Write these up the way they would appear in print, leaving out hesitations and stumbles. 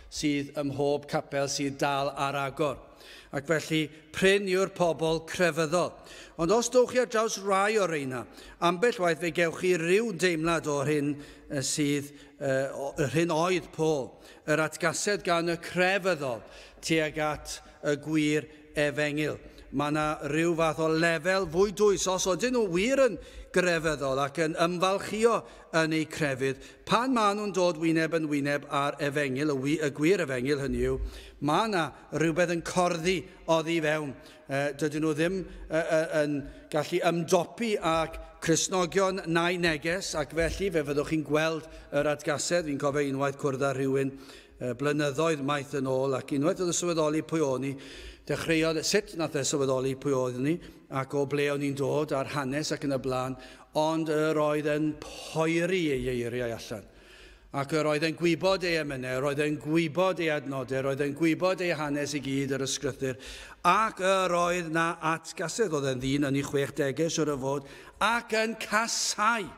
sydd ym mhob capel sydd dal ar agor. Ac felly, prin yw'r pobl crefyddol. Ond os dowch chi ar draws rai o'r reina, ambell waith fe gewch chi ryw deimlad o'r hyn sydd, yr hyn oedd Paul, yr atgasedd gan y crefyddol tuag at y gwir efengyl. Mae yna rhyw fath o lefel fwy dwys os ydyn nhw wir yn grefyddol ac yn ymfalchio yn eu crefydd. Pan maen nhw'n dod wyneb yn wyneb â'r efengyl, y gwir efengyl hynny yw, mae yna rhywbeth yn corddi oddi fewn. Dydyn nhw ddim yn gallu ymdopi â Cristnogion na'i neges, ac felly fe fyddwch chi'n gweld yr atgasedd. Fi'n cofio unwaith cwrdd â rhywun blynyddoedd maith yn ôl, ac unwaith oedd y sylweddoli pwy o'n i, dechreuodd sut nath e sylweddoli pwy oeddwn ni, ac o ble o'n i'n dod, a'r hanes ac yn y blaen, ond yr oedd yn poeri ei eiriau allan. Ac yr oedd e'n gwybod ei emynau, yr oedd e'n gwybod ei adnodau, yr oedd e'n gwybod ei hanes i gyd yr ysgrythur, ac yr oedd na atgasedd, oedd e'n ddyn yn ei 60au siwr o fod, ac yn casau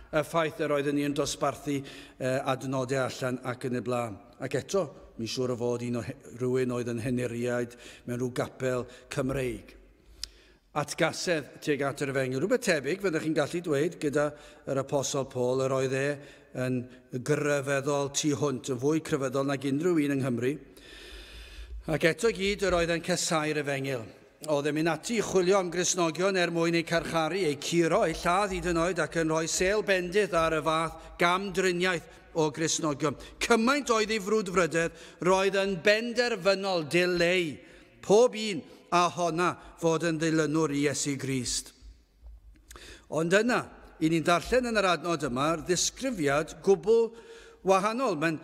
y ffaith yr oedden ni yn dosbarthu adnodau allan ac yn y blaen. Ac eto, mi siŵr o fod un o rhywun oedd yn henuriaid mewn rhyw gapel Cymreig. Atgasedd tuag at yr efengyl. Rhywbeth tebyg fyddwch chi'n gallu dweud gyda yr Apostol Paul, yr oedd e yn grefyddol tu hwnt, yn fwy crefyddol nag unrhyw un yng Nghymru. Ac eto gyd yr oedd e'n casau'r efengyl. Oedd e'n mynd ati i chwilio am Gristnogion er mwyn eu carcharu, eu curo, eu lladd hyd yn oed, ac yn rhoi sêl bendith ar y fath gamdriniaeth o Gristnogion. Cymaint oedd ei frwdfrydedd, roedd yn benderfynol dileu pob un a honna fod yn ddilynwr i Iesu Grist. Ond yna, i ni'n darllen yn yr adnod yma, ddisgrifiad gwbl wahanol. Mae'n,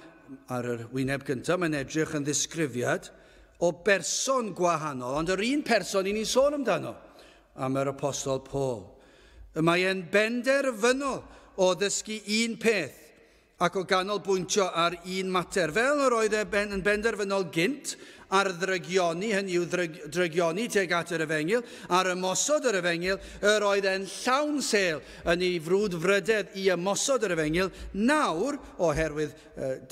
ar yr wyneb gyntaf, mae'n edrych yn ddisgrifiad o berson gwahanol, ond yr un person i ni'n sôn amdano, am yr Apostol Paul. Mae e'n benderfynol o ddysgu un peth ac o ganolbwyntio ar un mater. Fel yr oedd e yn benderfynol gynt ar ddrygioni, hynny yw drygioni tuag at yr efengyl, ar ymosod yr efengyl, yr oedd e'n llawn sêl yn ei frwdfrydedd i ymosod yr efengyl. Nawr, oherwydd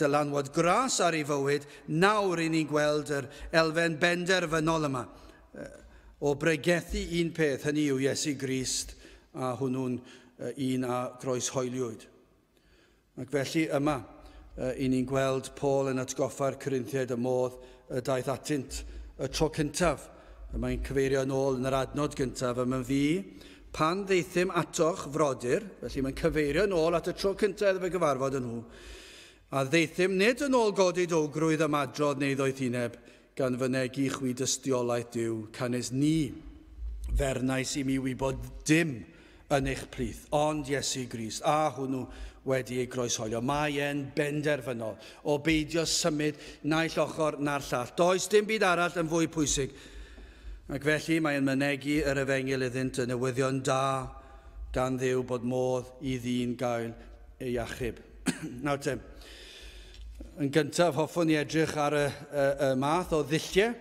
dylanwad gras ar ei fywyd, nawr i ni'n gweld yr elfen benderfynol yma o bregethu un peth, hynny yw Iesu Grist, a hwnnw'n un a groeshoeliwyd. Ac felly yma, i ni'n gweld Paul yn atgoffa'r Corinthiaid y modd y daeth atynt y tro cyntaf. Mae'n cyfeirio yn ôl yn yr adnod gyntaf, yma fi, pan ddeithym atoch frodyr, felly mae'n cyfeirio yn ôl at y tro cyntaf iddo fe gyfarfod yn nhw, a ddeithym nid yn ôl godidowgrwydd ymadrodd neu ddoethineb, gan fynegi chwi dystiolaeth Duw, canys ni fernais i mi wybod dim yn eich plith, ond Iesu Grist, a hwnnw wedi ei groeshoelio. Mae e'n benderfynol o beidio symud naill ochr na'r llall. Does dim byd arall yn fwy pwysig. Ac felly mae'n mynegi yr efengyl iddynt y newyddion da gan Dduw bod modd i ddyn gael ei achub. Nawr te, yn gyntaf hoffwn i edrych ar y math o ddulliau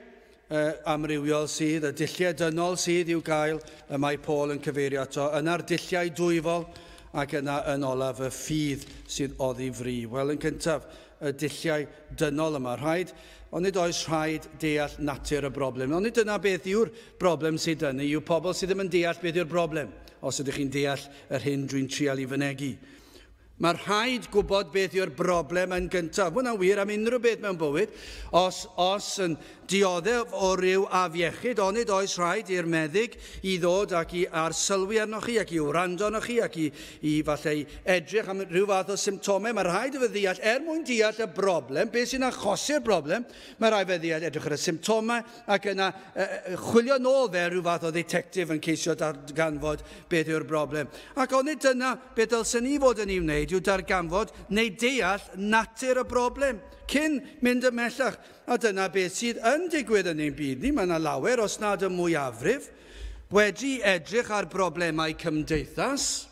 amrywiol sydd, y dulliau dynol sydd i'w gael, y mae Paul yn cyfeirio ato, yna'r dulliau dwyfol, ac yna yn olaf y ffydd sydd oddi fri. Wel, yn cyntaf, y dulliau dynol yma. Rhaid, ond nid oes rhaid deall natur y broblem. Ond nid dyna beth yw'r broblem sydd dynnu, yw pobl sydd ddim yn deall beth yw'r broblem, os ydych chi'n deall yr hyn dwi'n trial i fynegi. Mae rhaid gwybod beth yw'r broblem yn gyntaf. Mae hwnna'n wir am unrhyw beth mewn bywyd. Os yn dioddef o ryw afiechyd, onid oes rhaid i'r meddyg i ddod ac i arsylwi arnoch chi, ac i wrando arnoch chi, ac i falle i edrych am rhyw fath o symptomau. Mae rhaid i fe ddeall, er mwyn deall y broblem, beth sy'n achosi'r broblem, mae rhaid fe ddeall edrych ar y symptomau ac yna chwilio nôl fe rhyw fath o ddetectif yn ceisio darganfod beth yw'r broblem. Ac onid dyna beth dylsen ni fod yn ei wneud yw darganfod neu deall natur y broblem cyn mynd ymhellach. A dyna beth sydd yn digwydd yn ein byd ni. Mae yna lawer, os nad y mwyafrif, wedi edrych ar broblemau cymdeithas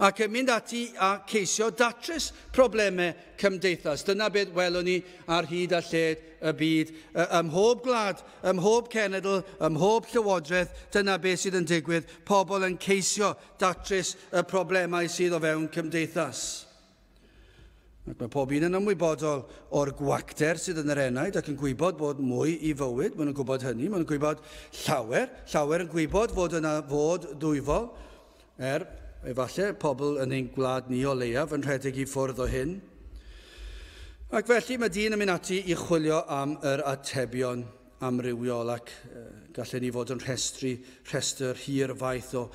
ac yn mynd ati a ceisio datrys problemau cymdeithas. Dyna beth welwn ni ar hyd a lled y byd. Ym mhob gwlad, ym mhob cenedl, ym mhob llywodraeth, dyna beth sydd yn digwydd. Pobl yn ceisio datrys y problemau sydd o fewn cymdeithas. Ac mae pob un yn ymwybodol o'r gwacter sydd yn yr enaid ac yn gwybod bod mwy i fywyd. Maen nhw'n gwybod hynny, maen nhw'n gwybod llawer, llawer yn gwybod fod yna fod dwyfol, efallai pobl yn ein gwlad ni o leiaf yn rhedeg i ffwrdd o hyn. Ac felly mae dyn yn mynd ati i chwilio am yr atebion amrywiol ac gallen ni fod yn rhestru rhestr hir faith o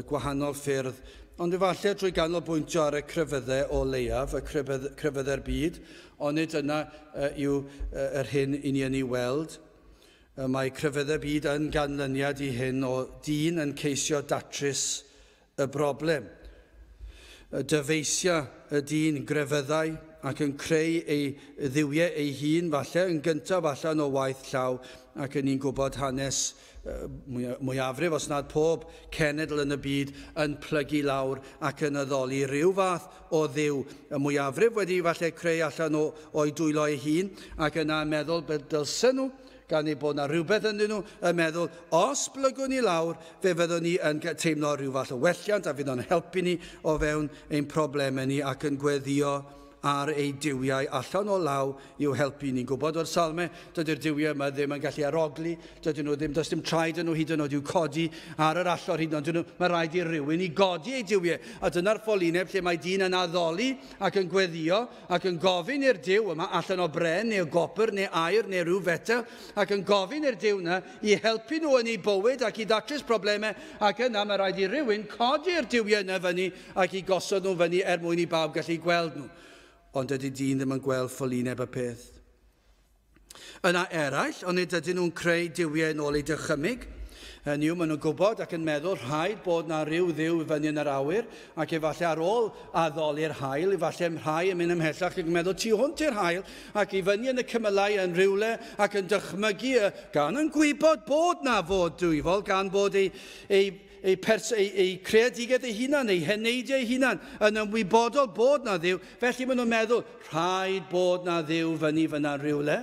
gwahanol ffyrdd, ond efallai trwy ganolbwyntio ar y crefyddau o leiaf, y crefyddau'r byd, ond nid yna yw yr hyn i ni yn ei weld. Mae crefyddau byd yn ganlyniad i hyn o dyn yn ceisio datrys y broblem. Dyfeisia y dyn grefyddau ac yn creu ei dduwiau ei hun, falle, yn gyntaf allan o waith llaw, ac yn ni'n gwybod hanes mwyafrif, os nad pob cenedl yn y byd, yn plygu lawr ac yn addoli rhyw fath o dduw. Y mwyafrif wedi falle creu allan o'i dwylo ei hun, ac yna yn meddwl beth dylsen nhw, gan ei bod yna rhywbeth ynddyn nhw, yn meddwl, os blygwn ni lawr, fe fyddwn ni yn teimlo rhyw fath o welliant a fydd o'n helpu ni o fewn ein problemau ni ac yn gweddio ar ei duwiau allan o law i'w helpu. Ni'n gwybod o'r salmau, dydy'r duwiau yma ddim yn gallu arogli, dydyn nhw ddim, does dim traed yn nhw hyd yn oed i'w codi ar yr allor hyd yn oed. Mae rhaid i rywun i godi ei duwiau. A dyna'r ffolineb lle mae dyn yn addoli ac yn gweddio ac yn gofyn i'r Duw yma allan o bren neu o gopr neu aur neu rhyw fetel ac yn gofyn i'r Duw yna i helpu nhw yn eu bywyd ac i ddatrys problemau, ac yna mae rhaid i rywun codi'r duwiau yna fyny ac i gosod nhw fyny er mwyn i bawb gallu gweld nhw. Ond dydy dyn ddim yn gweld ffolineb y peth. Yna eraill, ond nid ydyn nhw'n creu duwiau yn ôl eu dychymyg. Hynny yw, maen nhw'n gwybod ac yn meddwl rhaid bod na ryw dduw i fyny yn yr awyr, ac efallai ar ôl addoli'r haul, efallai rhai yn mynd ymhellach ac yn meddwl tu hwnt i'r haul, ac i fyny yn y cymylau yn rhywle ac yn dychmygu, gan yn gwybod bod na fod dwyfol, gan bod ei creadigaeth ei hunan, ei heneidiau ei hunan, yn ymwybodol bod na dduw. Felly maen nhw'n meddwl, rhaid bod na dduw fyny fyna rhywle.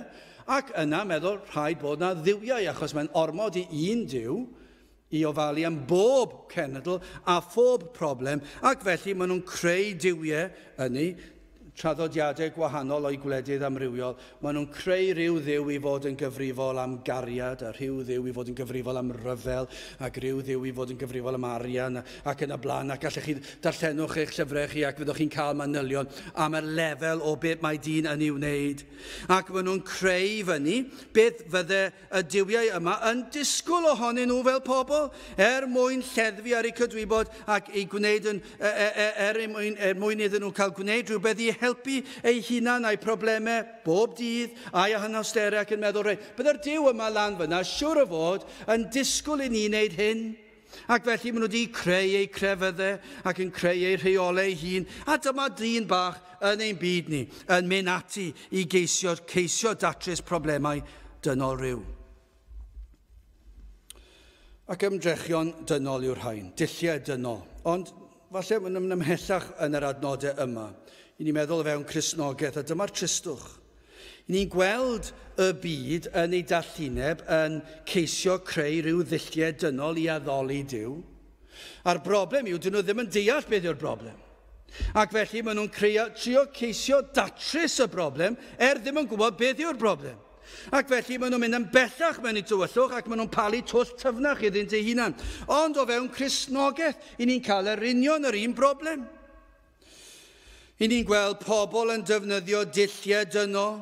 Ac yna meddwl, rhaid bod na dduwiau, achos mae'n ormod i un duw i ofalu am bob cenedl a phob problem. Ac felly maen nhw'n creu duwiau ynni, traddodiadau gwahanol o'i gwledydd amrywiol. Maen nhw'n creu rhyw dduw i fod yn gyfrifol am gariad, a rhyw dduw i fod yn gyfrifol am ryfel, ac rhyw dduw i fod yn gyfrifol am arian, ac yn y blaen. Ac allech chi darllenwch eich llyfrau chi ac fyddwch chi'n cael manylion am y lefel o beth mae dyn yn ei wneud. Ac maen nhw'n creu fyny beth fydde y duwiau yma yn disgwyl ohonyn nhw fel pobl, er mwyn lleddfu ar eu cydwybod ac eu gwneud yn, er mwyn iddyn nhw cael gwneud rhywbeth i helpu eu hunan a'i problemau bob dydd a'i anawsterau, ac yn meddwl, reit, byddai'r Duw yma lan fyna, siŵr o fod, yn disgwyl i ni wneud hyn. Ac felly maen nhw wedi creu eu crefyddau ac yn creu eu rheolau eu hun. A dyma dyn bach yn ein byd ni, yn mynd ati i geisio datrys problemau dynol rhyw. Ac ymdrechion dynol yw'r rhain, dulliau dynol. Ond falle maen nhw'n ymhellach yn yr adnodau yma. I ni'n meddwl o fewn Cristnogaeth, a dyma'r tristwch. I ni'n gweld y byd yn ei dallineb yn ceisio creu rhyw ddulliau dynol i addoli Duw. A'r broblem yw, dyn nhw ddim yn deall beth yw'r broblem. Ac felly maen nhw'n trio ceisio datrys y broblem, er ddim yn gwybod beth yw'r broblem. Ac felly maen nhw'n mynd yn bellach mewn i tywyllwch ac maen nhw'n palu twll tyfnach iddynt eu hunan. Ond o fewn Cristnogaeth, i ni'n cael yr union yr un broblem. I ni'n gweld pobl yn defnyddio dulliau dynol,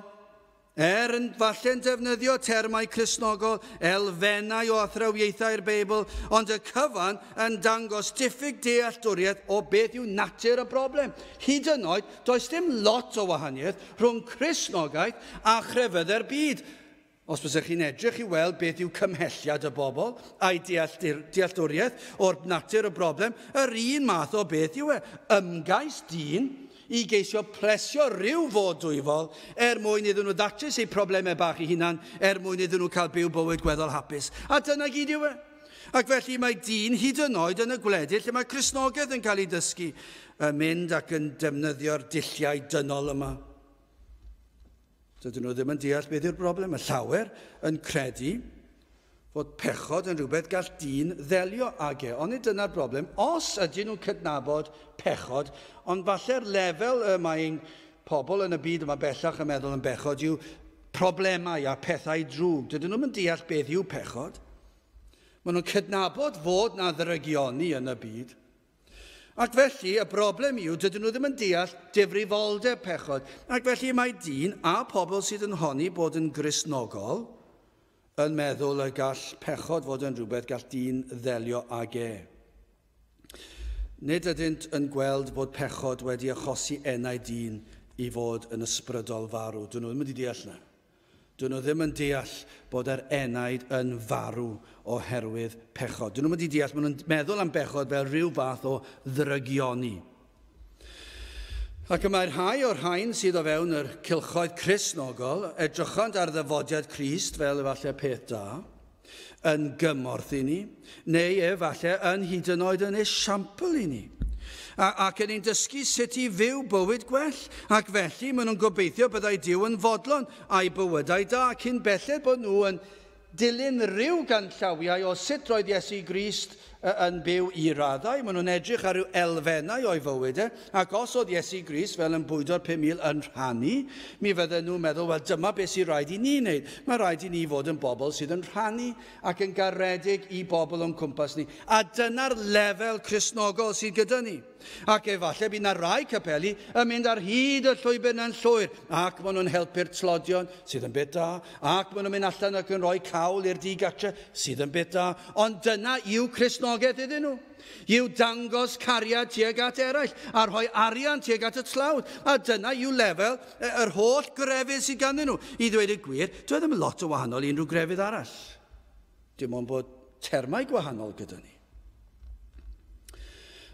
yn falle'n defnyddio termau Cristnogol, elfennau o athrawiaethau'r Beibl, ond y cyfan yn dangos diffyg dealltwriaeth o beth yw natur y broblem. Hyd yn oed, does dim lot o wahaniaeth rhwng Cristnogaeth a chrefyddau'r byd. Os bysech chi'n edrych i weld beth yw cymhelliad y bobl a'i dealltwriaeth o'r natur y broblem, yr un math o beth yw e. Ymgais dyn i geisio plesio rhyw fod dwyfol er mwyn iddyn nhw ddatrys eu problemau bach eu hunan, er mwyn iddyn nhw cael byw bywyd gweddol hapus. A dyna gyd yw e. Ac felly mae dyn hyd yn oed yn y gwledydd lle mae Cristnogaeth yn cael ei dysgu yn mynd ac yn defnyddio'r dulliau dynol yma. Dydyn nhw ddim yn deall beth yw'r broblem. Mae llawer yn credu fod pechod yn rhywbeth gall dyn ddelio ag e. Ond nid dyna'r broblem. Os ydyn nhw'n cydnabod pechod, ond falle'r lefel y mae'n pobl yn y byd yma bellach yn meddwl yn bechod yw problemau a pethau drwg. Dydyn nhw'n deall beth yw pechod. Maen nhw'n cydnabod fod na ddrygioni yn y byd. Ac felly, y broblem yw, dydyn nhw ddim yn deall difrifoldeb pechod. Ac felly mae dyn a pobl sydd yn honni bod yn Gristnogol yn meddwl y gall pechod fod yn rhywbeth gall dyn ddelio ag e. Nid ydynt yn gweld bod pechod wedi achosi enau dyn i fod yn ysbrydol farw. Dyn nhw ddim wedi deall na. Dyn nhw ddim yn deall bod yr enaid yn farw oherwydd pechod. Dyn nhw'n mynd i deall, maen nhw'n meddwl am bechod fel rhyw fath o ddrygioni. Ac y mae rhai o'r rhain sydd o fewn yr cylchoedd Cristnogol edrychant ar ddyfodiad Crist fel efallai peth da, yn gymorth i ni, neu efallai yn hyd yn oed yn esiampl i ni. Ac yn ein dysgu sut i fyw bywyd gwell. Ac felly maen nhw'n gobeithio byddai Duw yn fodlon a'i bywydau da cyn belled bod nhw yn dilyn rhyw ganllawiau o sut roedd Iesu Grist yn byw i raddau. Maen nhw'n edrych ar ryw elfennau o'i fywyd e, ac os oedd Iesu Grist fel yn bwydo'r 5,000 yn rhannu, mi fydden nhw'n meddwl, wel dyma beth sy'n rhaid i ni wneud. Mae rhaid i ni fod yn bobl sydd yn rhannu ac yn garedig i bobl o'n cwmpas ni. A dyna'r lefel Cristnogol sydd gyda ni. Ac efallai bydd yna rai capeli yn mynd ar hyd y llwybr yna'n llwyr, ac maen nhw'n helpu'r tlodion sydd yn beth da, ac maen nhw'n mynd allan ac yn rhoi cawl i'r digatre sydd yn beth da, ond dyna yw Cristnogaeth iddyn nhw. Yw dangos cariad tuag at eraill a rhoi arian tuag at y tlawd. A dyna yw lefel yr holl grefydd sydd ganddyn nhw. I ddweud y gwir, dwi ddim lot o wahanol i unrhyw grefydd arall. Dim ond bod termau gwahanol gyda ni.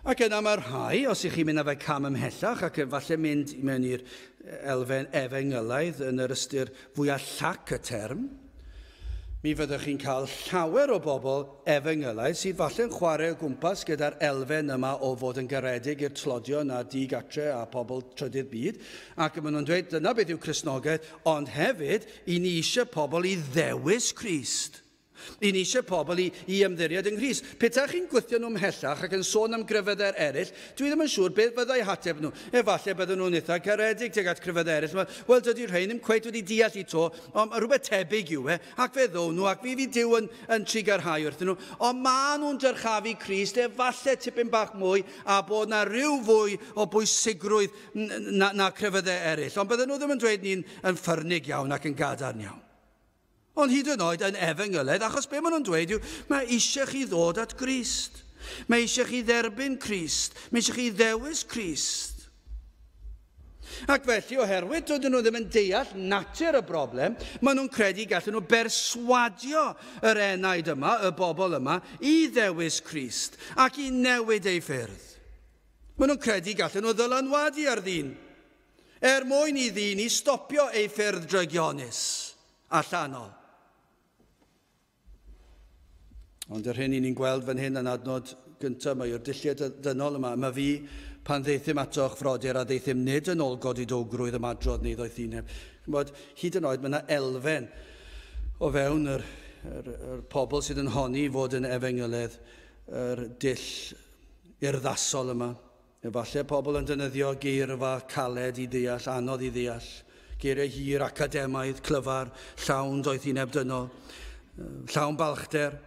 Ac yna mae rhai, os ych chi'n mynd â fe cam ymhellach ac efallai mynd mewn i'r elfen efengylaidd yn yr ystyr fwyaf llac y term, mi fyddwch chi'n cael llawer o bobl efengylaidd sydd falle'n chwarae o gwmpas gyda'r elfen yma o fod yn garedig i'r tlodion a digatre a pobl trydydd byd, ac maen nhw'n dweud dyna beth yw Cristnogaeth, ond hefyd i ni eisiau pobl i ddewis Crist. I ni eisiau pobl i ymddiried yng Nghrist. Petai chi'n gwythio nhw ymhellach ac yn sôn am grefyddau eraill, dwi ddim yn siŵr beth fyddai hateb nhw. Efallai bydden nhw'n eitha caredig tuag at crefyddau eraill. Wel, dydy rhain ddim cweit wedi deall i to, ond rhywbeth tebyg yw e, ac fe ddown nhw, ac fi fi Duw yn trugarhau wrthyn nhw. Ond maen nhw'n dyrchafu Crist, efallai tipyn bach mwy, a bod na rhyw fwy o bwysigrwydd na crefyddau eraill. Ond bydden nhw ddim yn dweud ni'n yn ffyrnig iawn ac yn gadarn iawn. Ond hyd yn oed yn efengylaidd, achos be maen nhw'n dweud yw, mae eisiau chi ddod at Grist. Mae eisiau chi dderbyn Crist. Mae eisiau chi ddewis Crist. Ac felly, oherwydd dydyn nhw ddim yn deall natur y broblem, maen nhw'n credu gallen nhw berswadio yr enaid yma, y bobl yma, i ddewis Crist ac i newid ei ffyrdd. Maen nhw'n credu gallen nhw ddylanwadu ar ddyn, er mwyn i ddyn i stopio ei ffyrdd drygionus allanol. Ond yr hyn i ni'n gweld fan hyn yn adnod gyntaf, mae o'r dulliau dynol yma. Mae fi, pan ddeithim atoch frodyr, a ddeithim nid yn ôl godidowgrwydd ymadrodd neu ddoethineb. Ch'mod, hyd yn oed mae yna elfen o fewn yr pobl sydd yn honni fod yn efengylydd, yr dull urddasol yma. Efallai pobl yn defnyddio geirfa caled i ddeall, anodd i ddeall, geiriau hir, academaidd, clyfar, llawn doethineb dynol, llawn balchder.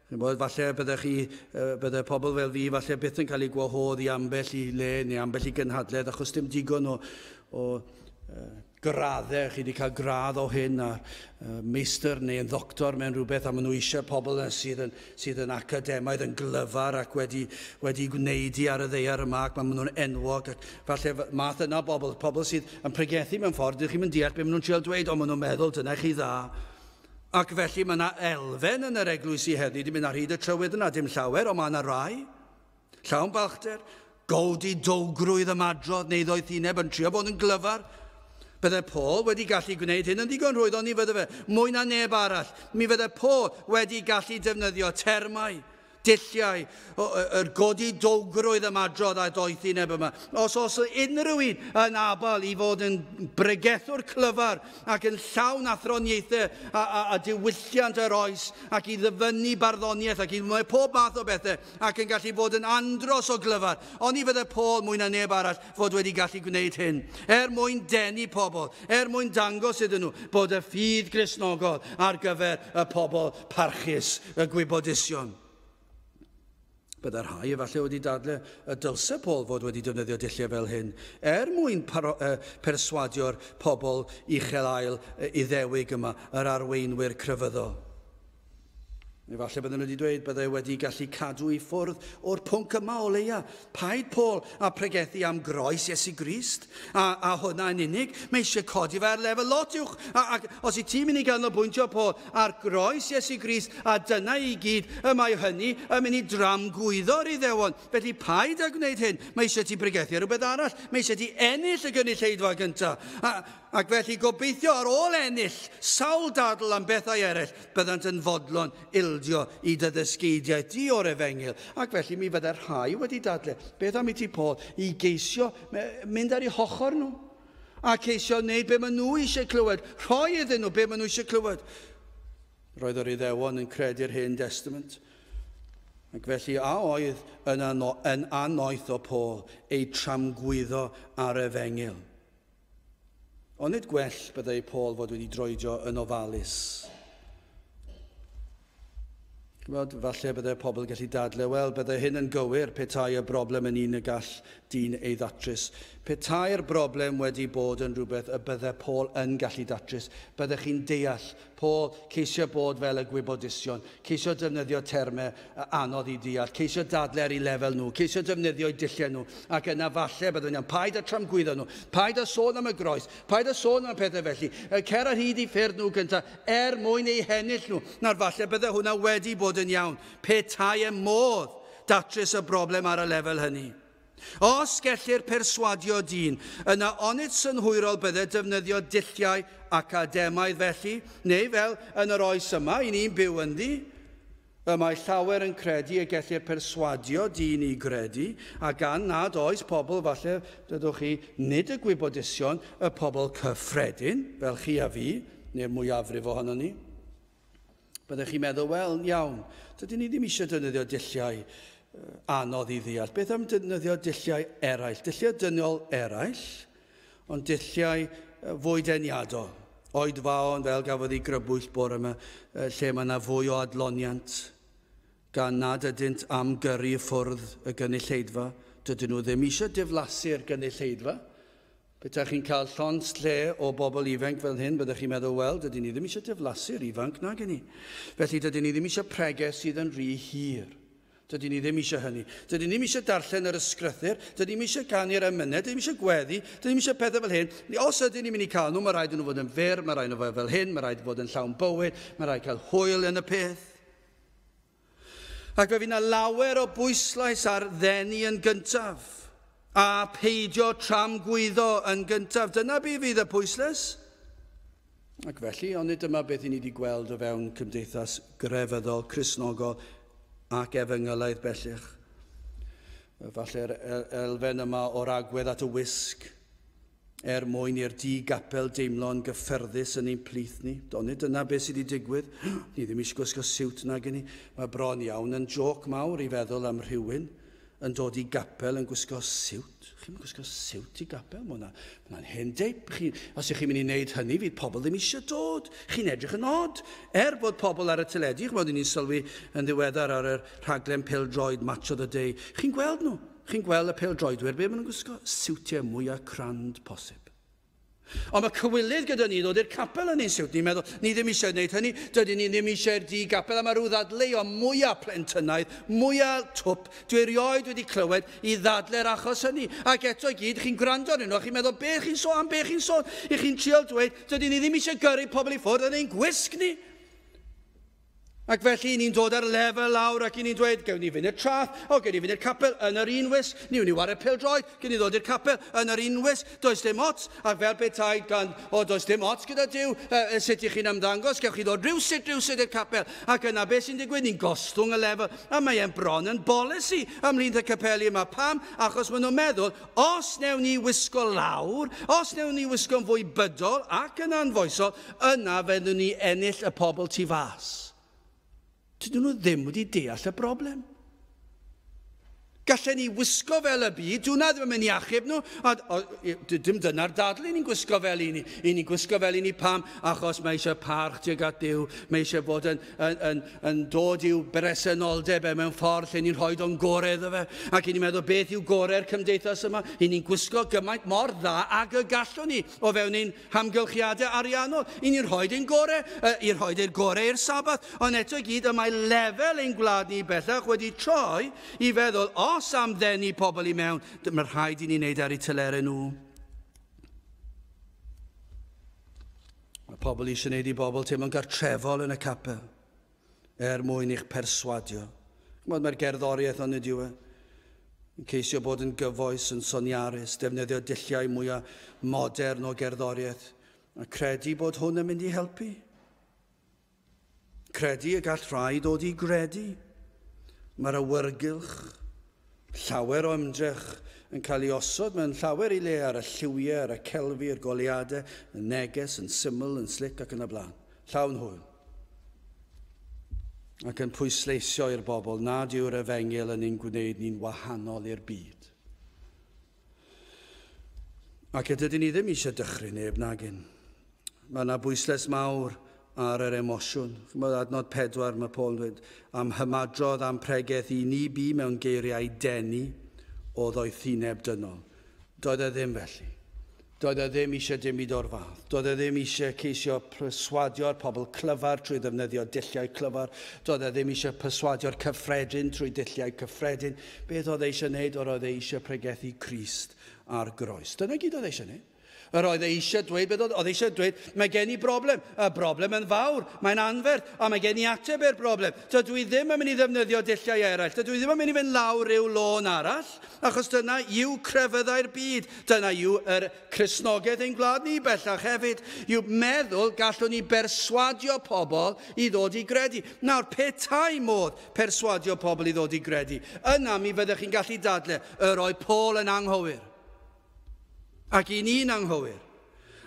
Falle byddai pobl fel fi, falle byth yn cael ei gwahodd i ambell i le neu ambell i gynhadledd, achos dim digon o graddau. Chi wedi cael gradd o hyn a meistr neu yn ddoctor mewn rhywbeth, a maen nhw eisiau pobl sydd yn academaidd, yn glyfar ac wedi gwneud i ar y ddaear yma, ac maen nhw'n enwog. Ac falle math yna bobl sydd yn pregethu mewn ffordd, dych chi'n deall beth maen nhw'n trial dweud, ond maen nhw'n meddwl dyna chi dda. Ac felly mae yna elfen yn yr eglwysi heddiw, di mynd ar hyd y trywydd yna, dim llawer, ond mae yna rai. Llawn balchder, godidowgrwydd ymadrodd neu ddoethineb yn trio bod yn glyfar. Bydde Paul wedi gallu gwneud hyn yn ddigon rhwydd, ond ni fydde fe, mwy na neb arall. Mi fydde Paul wedi gallu defnyddio termau, dulliau, yr godidowgrwydd ymadrodd a doethineb yma. Os oes unrhyw un yn abal i fod yn bregethwr clyfar ac yn llawn athroniaethau a diwylliant yr oes ac i ddyfynnu barddoniaeth ac i wneud pob math o bethau ac yn gallu fod yn andros o glyfar, oni fydde Paul mwy na neb arall fod wedi gallu gwneud hyn. Er mwyn denu pobl, er mwyn dangos iddyn nhw bod y ffydd Gristnogol ar gyfer y pobl parchus, y gwybodusion. Byddai rhai efallai wedi dadle y dylse Paul fod wedi defnyddio dulliau fel hyn er mwyn perswadio'r pobl uchel ael Iddewig yma, yr arweinwyr crefyddol. Efallai bydden nhw wedi dweud byddai wedi gallu cadw i ffwrdd o'r pwnc yma o leia. Paid Paul a pregethu am groes Iesu Grist a hwnna yn unig. Mae eisiau codi fe ar lefel lot uwch. Ac os i ti'n mynd i ganolbwyntio Paul ar groes Iesu Grist a dyna i gyd, y mae hynny yn mynd i dramgwyddo'r Iddewon. Felly paid â gwneud hyn. Mae eisiau ti pregethu ar rhywbeth arall. Mae eisiau ti ennill y gynulleidfa gyntaf. Ac felly gobeithio ar ôl ennill sawl dadl am bethau eraill, byddant yn fodlon ildio i dy ddysgeidiaeth di o'r efengyl. Ac felly mi fyddai'r rhai wedi dadle, beth am i ti Paul, i geisio mynd ar eu hochr nhw a ceisio wneud be maen nhw eisiau clywed, rhoi iddyn nhw be maen nhw eisiau clywed. Roedd yr Iddewon yn credu'r Hen Testament. Ac felly a oedd yn annoeth o Paul ei tramgwyddo ar efengyl. Ond nid gwell byddai Paul fod wedi droedio yn ofalus. Chymod, falle byddai pobl gallu dadle, wel, byddai hyn yn gywir petai y broblem yn un y gall dyn ei ddatrys. Petai'r broblem wedi bod yn rhywbeth y byddai Paul yn gallu datrys, byddech chi'n deall. Paul ceisio bod fel y gwybodusion, ceisio defnyddio termau anodd i deall, ceisio dadle ar eu lefel nhw, ceisio defnyddio eu dulliau nhw, ac yna falle byddwn iawn, paid â tramgwyddo nhw, paid â sôn am y groes, paid â sôn am pethau felly, cer ar hyd i ffyrdd nhw gyntaf er mwyn eu hennill nhw. Nawr falle byddai hwnna wedi bod yn iawn, petai y modd datrys y broblem ar y lefel hynny. Os gellir perswadio dyn, yna onid synhwyrol byddai defnyddio dulliau academaidd felly, neu fel yn yr oes yma, i ni'n byw ynddi, y mae llawer yn credu y gellir perswadio dyn i gredu, a gan nad oes pobl, falle, dydwch chi, nid y gwybodusion, y pobl cyffredin, fel chi a fi, neu'r mwyafrif ohonon ni. Byddech chi'n meddwl, wel, iawn, dydyn ni ddim eisiau defnyddio dulliau anodd i ddeall. Beth am defnyddio dulliau eraill? Dulliau dynol eraill, ond dulliau fwy deniadol. Oedfaon, fel gafodd ei grybwyll bore yma, lle mae yna fwy o adloniant, gan nad ydynt am gyrru ffwrdd y gynulleidfa. Dydyn nhw ddim eisiau diflasu'r gynulleidfa. Petai chi'n cael llond lle o bobl ifanc fel hyn, byddech chi'n meddwl, wel, dydyn ni ddim eisiau diflasu'r ifanc nag ni. Felly dydyn ni ddim eisiau preges sydd yn rhy hir. Dydyn ni ddim eisiau hynny. Dydyn ni ddim eisiau darllen yr ysgrythur, dydyn ni ddim eisiau canu'r emynau, dydyn ni ddim eisiau gweddi, dydyn ni ddim eisiau pethau fel hyn. Os ydyn ni'n mynd i cael nhw, mae rhaid nhw fod yn fyr, mae rhaid nhw fod fel hyn, mae rhaid fod yn llawn bywyd, mae rhaid cael hwyl yn y peth. Ac fe fydd yna lawer o bwyslais ar ddenu yn gyntaf, a peidio tramgwyddo yn gyntaf. Dyna be fydd y pwyslais. Ac felly, ond nid dyma beth i ni wedi gweld o fewn cymdeithas grefyddol, Cristnogol ac efengylaidd bellach. Falle'r elfen yma o'r agwedd at y wisg, er mwyn i'r di-gapel deimlo'n gyffyrddus yn ein plith ni. Ond dyna beth sydd wedi digwydd. Ni ddim eisiau gwisgo siwt nag ni. Mae bron iawn yn joc mawr i feddwl am rhywun yn dod i gapel yn gwisgo siwt. Chi'n gwisgo siwt i gapel? Mae hwnna'n hen deip. Os ych chi'n mynd i wneud hynny, fydd pobl ddim eisiau dod. Chi'n edrych yn odd. Er bod pobl ar y teledu, ch'mod, ni'n sylwi yn ddiweddar ar y rhaglen pêl-droed Match of the Day. Chi'n gweld nhw? Chi'n gweld y pêl-droedwyr, be maen nhw'n gwisgo? Siwtiau mwyaf crand posib. Ond mae cywilydd gyda ni ddod i'r capel yn ein siwt. Ni'n meddwl, ni ddim eisiau gwneud hynny, dydyn ni ddim eisiau'r di-gapel, a mae rhyw ddadleuon mwyaf plentynaidd, mwyaf twp, dwi erioed wedi clywed i ddadle'r achos hynny. Ac eto i gyd, chi'n gwrando arnyn nhw, a chi'n meddwl, be chi'n sôn, am be chi'n sôn? I chi'n trial dweud, dydyn ni ddim eisiau gyrru pobl i ffwrdd yn ein gwisg ni. Ac felly ni'n dod ar lefel lawr ac ni'n dweud, gewn ni fynd i'r traeth, o, gewn ni fynd i'r capel yn yr un wisg, ni wni ware pêl-droed, gewn ni ddod i'r capel yn yr un wisg, does dim ots, ac fel petai gan, o, does dim ots gyda Duw, sut i chi'n ymddangos, gewch chi ddod rhywsut i'r capel, ac yna beth sy'n digwydd, ni'n gostwng y lefel, a mae e'n bron yn bolisi ymhlith y capeli yma. Pam? Achos maen nhw'n meddwl, os newn ni wisgo lawr, os newn ni wisgo'n fwy bydol ac yn anfoesol, yna fyddwn ni ennill y pobl tu fas. Dydyn nhw ddim wedi deall y broblem. Gallen ni wisgo fel y byd, dwi'n ddim yn mynd i achub nhw. Dim dyna'r dadl i ni'n gwisgo fel i ni. I ni'n gwisgo fel i ni pam? Achos mae eisiau parch tuag at Duw, mae eisiau bod yn dod i'w bresenoldeb e mewn ffordd lle ni'n rhoi o'n gorau iddo fe. Ac i ni'n meddwl beth yw gorau'r cymdeithas yma. I ni'n gwisgo gymaint mor dda ag y gallwn ni o fewn ein hamgylchiadau ariannol. I ni'n rhoi ein gorau, i rhoi ein gorau i'r Sabath. Ond eto i gyd, y mae lefel ein gwlad ni bellach wedi troi i feddwl, os am ddenu pobl i mewn, mae rhaid i ni wneud ar eu telerau nhw. Mae pobl eisiau wneud i bobl teimlo'n gartrefol yn y capel, er mwyn i'ch perswadio. Mae'r gerddoriaeth ond ydyw e. Yn ceisio bod yn gyfoes, yn soniarus, defnyddio dulliau mwyaf modern o gerddoriaeth, a credu bod hwn yn mynd i helpu. Credu y gall rhai ddod i gredu. Mae'r awyrgylch, llawer o ymdrech yn cael ei osod mewn llawer i le ar y lliwiau, ar y celfi, yr goleuadau, y neges, yn syml, yn slic ac yn y blaen. Llawn hwyl. Ac yn pwysleisio i'r bobl nad yw'r efengyl yn ein gwneud ni'n wahanol i'r byd. Ac ydyn ni ddim eisiau dychryn neb nagyn. Mae yna bwyslais mawr ar yr emosiwn. Chimod, adnod 4 mae Paul yn dweud, am hymadrodd am pregeth i ni bu mewn geiriau denu o ddoethineb dynol. Doedd e ddim felly. Doedd e ddim eisiau dim byd o'r fath. Doedd e ddim eisiau ceisio perswadio'r pobl clyfar trwy ddefnyddio dulliau clyfar. Doedd e ddim eisiau perswadio'r cyffredin trwy dulliau cyffredin. Beth oedd e eisiau wneud? Oedd e eisiau pregethu Crist ar groes. Dyna gyd oedd e eisiau wneud. Yr oedd e eisiau dweud, beth oedd e eisiau dweud, mae gen i broblem, y broblem yn fawr, mae'n anferth, a mae gen i ateb i'r broblem. Dydw i ddim yn mynd i ddefnyddio dulliau eraill, dydw i ddim yn mynd i fynd lawr ryw lôn arall, achos dyna yw crefyddau'r byd, dyna yw yr Cristnogaeth ein gwlad ni bellach hefyd, yw meddwl gallwn ni berswadio pobl i ddod i gredu. Nawr, petai modd perswadio pobl i ddod i gredu, yna mi fyddech chi'n gallu dadle, yr oedd Paul yn anghywir. Ac i ni'n anghywir.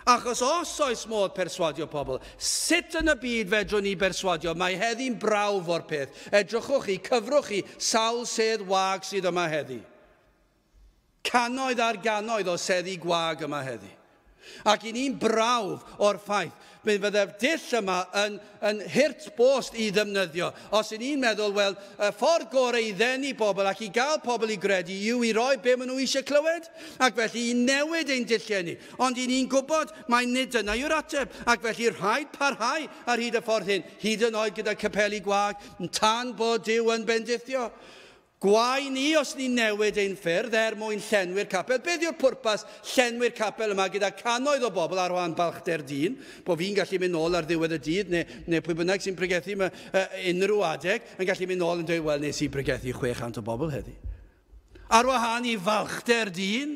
Achos os oes modd perswadio pobl, sut yn y byd fedrwn ni berswadio? Mae heddi'n brawf o'r peth. Edrychwch chi, cyfrwch chi, sawl sedd wag sydd yma heddi. Cannoedd ar gannoedd o seddi gwag yma heddi. Ac i ni'n brawf o'r ffaith, mi fydde'r dull yma yn hurt bost i ddefnyddio. Os i ni'n meddwl, wel, y ffordd gorau i ddenu pobl ac i gael pobl i gredu yw i roi be maen nhw eisiau clywed, ac felly i newid ein dulliau ni. Ond i ni'n gwybod mai nid dyna yw'r ateb, ac felly rhaid parhau ar hyd y ffordd hyn, hyd yn oed gyda capeli gwag, tan bod Duw yn bendithio. Gwae ni os ni'n newid ein ffyrdd er mwyn llenwi'r capel. Beth yw'r pwrpas llenwi'r capel yma gyda cannoedd o bobl ar wahân balchder dyn, bod fi'n gallu mynd nôl ar ddiwedd y dydd, neu pwy bynnag sy'n pregethu unrhyw adeg, yn gallu mynd nôl yn dweud, wel, nes i pregethu 600 o bobl heddi. Ar wahân i falchder dyn,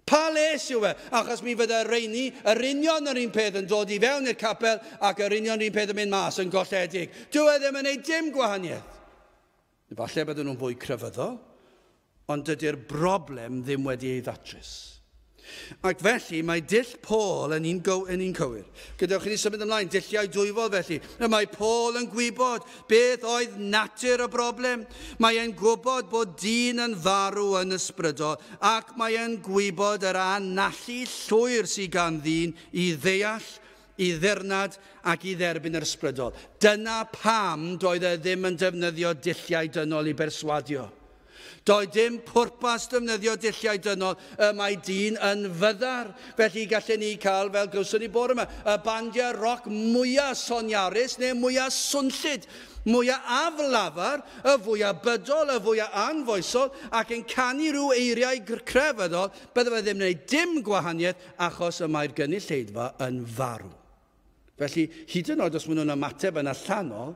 pa les yw e? Achos mi fydde rheini, yr union yr un peth yn dod i fewn i'r capel ac yr union yr un peth yn mynd mas yn golledig. Dyw e ddim yn gwneud dim gwahaniaeth. Falle bydden nhw'n fwy crefyddol, ond dydy'r broblem ddim wedi ei ddatrys. Ac felly mae dull Paul yn un cywir. Gadewch i ni symud ymlaen, dulliau dwyfol felly. Mae Paul yn gwybod beth oedd natur y broblem. Mae e'n gwybod bod dyn yn farw yn ysbrydol, ac mae e'n gwybod yr anallu llwyr sydd gan ddyn i ddeall, i ddirnad ac i dderbyn yr ysbrydol. Dyna pam doedd e ddim yn defnyddio dulliau dynol i berswadio. Doedd dim pwrpas defnyddio dulliau dynol, y mae dyn yn fyddar. Felly gallen ni cael, fel glywson ni bore yma, y bandiau roc mwyaf soniarus neu mwyaf swnllyd, mwyaf aflafar, y fwyaf bydol, y fwyaf anfoesol, ac yn canu rhyw eiriau crefyddol, bydde fe ddim yn gwneud dim gwahaniaeth achos y mae'r gynulleidfa yn farw. Felly, hyd yn oed os maen nhw'n ymateb yn allanol,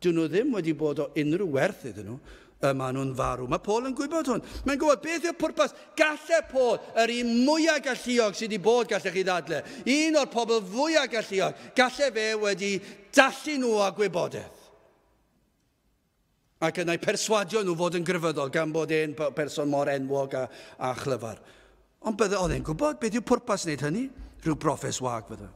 Dyn nhw ddim wedi bod o unrhyw werth iddyn nhw, y maen nhw'n farw. Mae Paul yn gwybod hwn. Mae'n gwybod beth yw'r pwrpas. Galle Paul, yr un mwyaf galluog sydd wedi bod, gallech chi ddadle, un o'r pobl fwyaf galluog, galle fe wedi dallu nhw â gwybodaeth. Ac yna'i perswadio nhw fod yn grefyddol gan bod e'n person mor enwog a chlyfar. Ond bydde, oedd e'n gwybod beth yw pwrpas wneud hynny? Rhyw broffes wag fydde.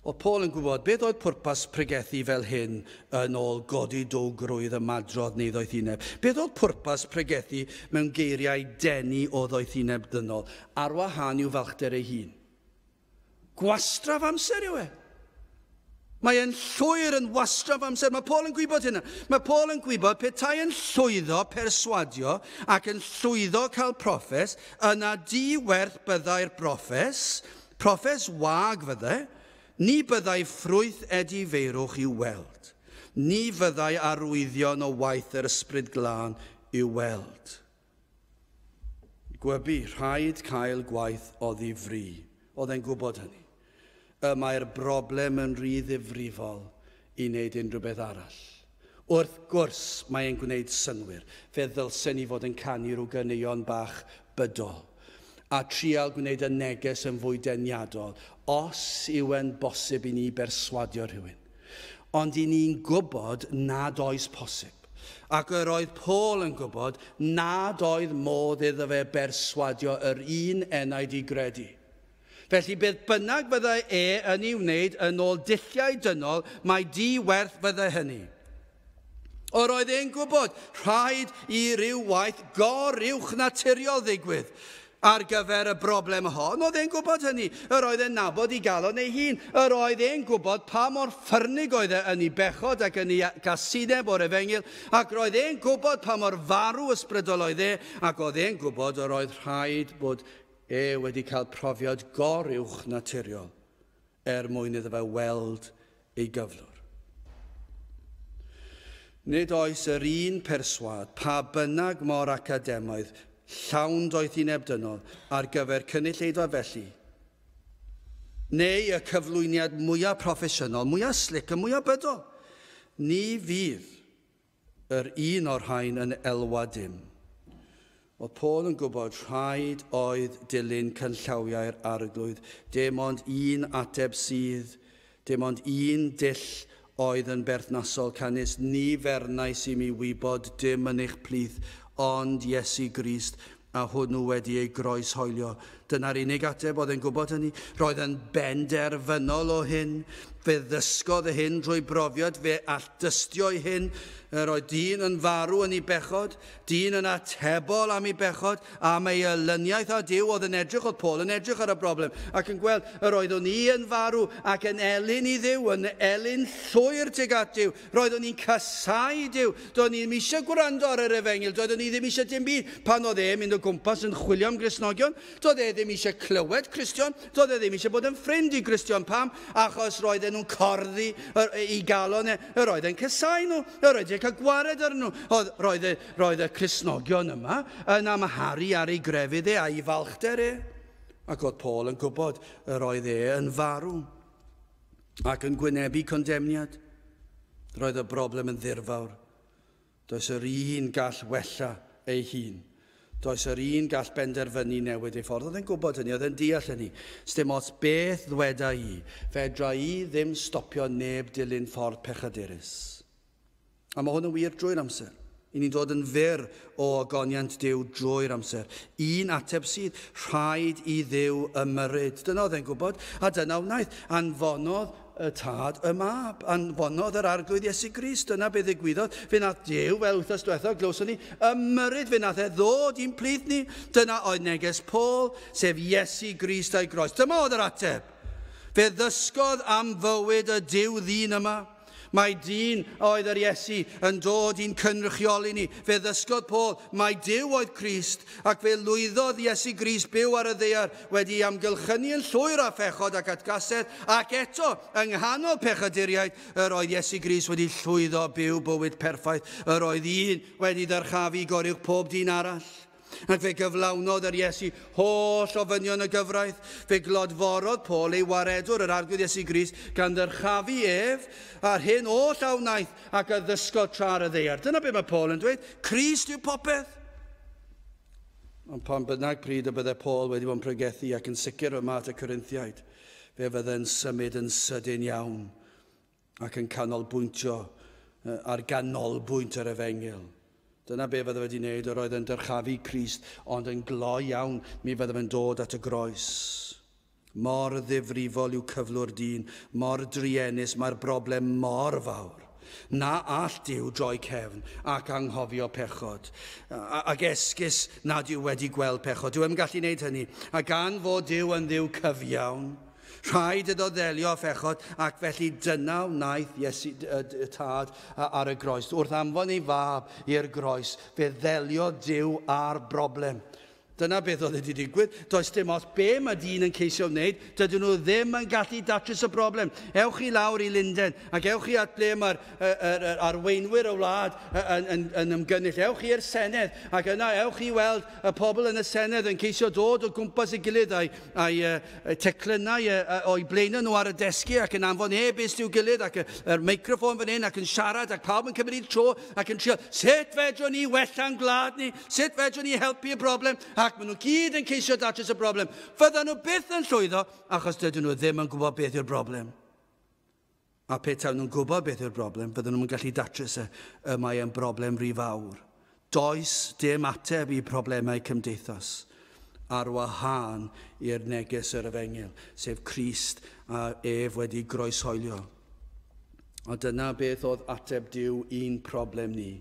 Oedd Paul yn gwybod beth oedd pwrpas pregethu fel hyn yn ôl godidowgrwydd ymadrodd neu ddoethineb. Beth oedd pwrpas pregethu mewn geiriau denu o ddoethineb dynol ar wahân i'w falchder ei hun? Gwastraff amser yw e. Mae e'n llwyr yn wastraff amser. Mae Paul yn gwybod hynna. Mae Paul yn gwybod petai yn llwyddo perswadio ac yn llwyddo cael proffes, yna di-werth byddai'r broffes, proffes wag fydde, ni byddai ffrwyth edifeirwch i'w weld. Ni fyddai arwyddion o waith yr ysbryd glân i'w weld. Gwybu, rhaid cael gwaith o ddifri. Oedd e'n gwybod hynny. Y mae'r broblem yn rhy ddifrifol i wneud unrhyw beth arall. Wrth gwrs, mae'n gwneud synnwyr. Fe ddylsen ni fod yn canu rhyw ganeuon bach bydol a trial gwneud y neges yn fwy deniadol, os yw e'n bosib i ni berswadio rhywun. Ond i ni'n gwybod nad oes posib. Ac yr oedd Paul yn gwybod nad oedd modd iddo fe berswadio yr un enaid i gredu. Felly beth bynnag fyddai e yn ei wneud yn ôl dulliau dynol, mae di-werth fyddai hynny. Yr oedd e'n gwybod rhaid i ryw waith goruwch naturiol ddigwydd ar gyfer y broblem hon. Oedd e'n gwybod hynny. Yr oedd e'n nabod i galon ei hun. Yr oedd e'n gwybod pa mor ffyrnig oedd e yn ei bechod ac yn ei gasineb o'r efengyl. Ac roedd e'n gwybod pa mor farw ysbrydol oedd e. Ac oedd e'n gwybod yr oedd rhaid bod e wedi cael profiad goruwch naturiol er mwyn iddo fe weld ei gyflwr. Nid oes yr un perswad, pa bynnag mor academaidd, llawn doethineb dynol ar gyfer cynulleidfa felly, neu y cyflwyniad mwyaf proffesiynol, mwyaf slic a mwyaf bydol. Ni fydd yr un o'r rhain yn elwa dim. Oedd Paul yn gwybod rhaid oedd dilyn canllawiau'r arglwydd. Dim ond un ateb sydd, dim ond un dull oedd yn berthnasol, canys ni fernais i mi wybod dim yn eich plith, ond Iesu Grist a hwnnw wedi ei groeshoelio. Dyna'r unig ateb oedd yn gwybod hynny. Roedd yn benderfynol o hyn. Fe ddysgodd y hyn drwy brofiad, fe all dystio i hyn. Yr oedd dyn yn farw yn ei bechod, dyn yn atebol am ei bechod, am ei elyniaeth a Duw oedd yn edrych, oedd Paul yn edrych ar y broblem, ac yn gweld yr oeddwn i yn farw ac yn elyn i Dduw, yn elyn llwyr tuag at Duw. Roeddwn i'n casáu Duw, doeddwn i ddim eisiau gwrando ar yr efengyl, doeddwn i ddim eisiau dim byd. Pan oedd e'n mynd o gwmpas yn chwilio am Gristnogion, doedd e ddim eisiau clywed Cristion, doedd e ddim eisiau bod yn ffrind i Gristion. Pam? Achos roedden nhw'n corddi i galon e, yr oedd e'n casáu nhw, yr oedd e'n cael gwared arnyn nhw. Roedd y Cristnogion yma yn amharu ar ei grefydd e a'i falchder e. Ac oedd Paul yn gwybod yr oedd e yn farw ac yn gwynebu condemniad. Roedd y broblem yn ddirfawr. Does yr un gall wella ei hun. Does yr un gall benderfynu newid ei ffordd. Oedd e'n gwybod hynny, oedd e'n deall hynny. Sdim ots beth ddweda i, fedra i ddim stopio neb dilyn ffordd pechadurus. A mae hwn yn wir drwy'r amser. I ni'n dod yn fyr o ogoniant Duw drwy'r amser. Un ateb sydd, rhaid i Dduw ymyrryd. Dyna oedd e'n gwybod, a dyna wnaeth. Anfonodd y tad y mab, anfonodd yr arglwydd Iesu Grist. Dyna beth ddigwyddodd. Fe nath Duw, fel wythnos diwethaf, glywson ni, ymyrryd, fe nath e ddod i'n plith ni. Dyna oedd neges Paul, sef Iesu Grist a'i groes. Dyma oedd yr ateb. Fe ddysgodd am fywyd y Duw ddyn yma. Mae dyn oedd yr Iesu yn dod i'n cynrychioli ni. Fe ddysgodd Paul, mae Duw oedd Crist, ac fe lwyddodd Iesu Grist byw ar y ddaear wedi amgylchynu yn llwyr â phechod ac atgasedd, ac eto, yng nghanol pechaduriaid, yr oedd Iesu Grist wedi llwyddo byw bywyd perffaith. Yr oedd un wedi ddyrchafu goruwch pob dyn arall. Ac fe gyflawnodd yr Iesu holl ofynion y gyfraith. Fe glodforodd Paul ei waredwr yr Arglwydd Iesu Grist gan ddyrchafu ef a'r hyn oll a wnaeth ac a ddysgodd tra ar y ddaear. Dyna beth mae Paul yn dweud. Crist yw popeth. Ond pan bynnag pryd y bydde Paul wedi bod yn pregethu ac yn sicr yma at y Corinthiaid, fe fydde'n symud yn sydyn iawn ac yn canolbwyntio ar ganolbwynt yr efengyl. Dyna be fydde wedi wneud, yr oedd yn dyrchafu Crist, ond yn gloi iawn, mi fydde fe'n dod at y groes. Mor ddifrifol yw cyflwr dyn, mor druenus, mae'r broblem mor fawr. Na all Duw droi cefn ac anghofio pechod. Ac esgus nad yw wedi gweld pechod. Dyw e'm gallu gwneud hynny. A gan fod Duw yn Dduw cyfiawn, rhaid iddo ddelio â phechod, ac felly dyna wnaeth Iesu y Tad ar y groes. Wrth anfon ei fab i'r groes, fe ddelio Duw â'r broblem. Dyna beth oedd wedi digwydd. Does dim ots be mae dyn yn ceisio wneud, dydyn nhw ddim yn gallu datrys y broblem. Ewch chi lawr i Lundain, ac ewch chi at ble mae'r arweinwyr y wlad yn ymgynnull. Ewch chi i'r Senedd, ac yna ewch chi weld y pobl yn y Senedd yn ceisio dod o gwmpas ei gilydd a'i teclynnau o'i blaenau nhw ar y desgiau ac yn anfon e-byst i'w gilydd ac yr meicroffon fan hyn ac yn siarad ac pawb yn cymryd tro ac yn trio, sut fedrwn ni wella'n gwlad ni? Sut fedrwn ni helpu y broblem? Ac maen nhw gyd yn ceisio datrys y broblem. Fyddan nhw byth yn llwyddo achos dydyn nhw ddim yn gwybod beth yw'r broblem. A pe tawn nhw'n gwybod beth yw'r broblem, fyddan nhw'n gallu datrys e, y mae e'n broblem rhy fawr. Does dim ateb i problemau cymdeithas ar wahân i'r neges yr efengyl, sef Crist a ef wedi groeshoelio. A dyna beth oedd ateb Duw i'n problem ni.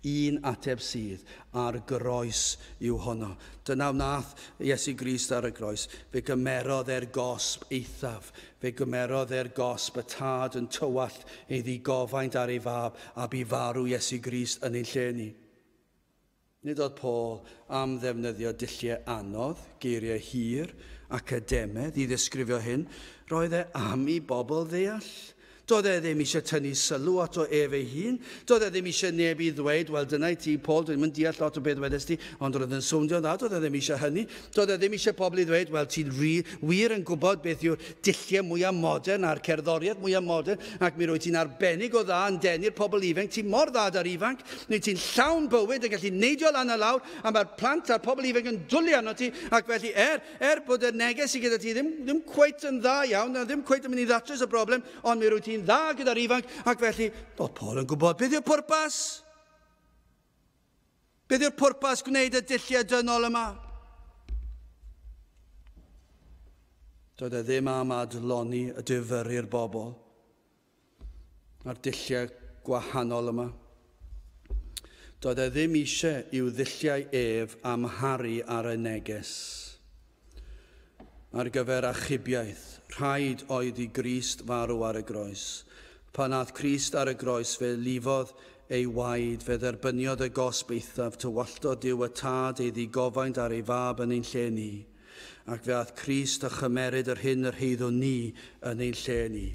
Un ateb sydd ar groes yw honno. Dyna wnaeth Iesu Grist ar y groes. Fe gymerodd e'r gosb eithaf. Fe gymerodd e'r gosb y Tad yn tywallt ei ddigofaint ar ei fab a bu farw Iesu Grist yn ein lle ni. Nid oedd Paul am ddefnyddio dulliau anodd, geiriau hir, academaidd i ddisgrifio hyn. Roedd e am i bobl ddeall. Doedd e ddim eisiau tynnu sylw ato ef ei hun. Doedd e ddim eisiau neb i ddweud, wel dyna i ti, Paul, dwi'n mynd deall lot o beth wedest ti, ond roedd yn swndio dda, doedd e ddim eisiau hynny. Doedd e ddim eisiau pobl i ddweud, wel ti'n wir yn gwybod beth yw'r dulliau mwyaf modern a'r cerddoriaeth mwyaf modern, ac mi rwy ti'n arbennig o dda yn denu'r pobl ifanc, ti'n mor dda da'r ifanc, neu ti'n llawn bywyd yn gallu neidio lan a lawr, a mae'r plant a'r pobl ifanc yn dwlu arno ti, ac felly er bod y neges i gyda ti ddim cweit yn dda iawn, ddim cweit yn mynd i ddatrys y broblem, ond mi rwy ti'n dda gyda'r ifanc, ac felly, oedd Paul yn gwybod beth yw'r pwrpas? Beth yw'r pwrpas gwneud y dulliau dynol yma? Doedd e ddim am adloni y difyrru'r bobl a'r dulliau gwahanol yma. Doedd e ddim eisiau i'w ddulliau ef amharu ar y neges. Ar gyfer achubiaeth, rhaid oedd i Grist farw ar y groes. Pan aeth Crist ar y groes, fe lifodd ei waed, fe dderbyniodd y gosb eithaf, tywalltodd Duw y Tad ei ddigofaint ar ei fab yn ein lle ni. Ac fe aeth Crist a chymeryd yr hyn yr heiddwn ni yn ein lle ni.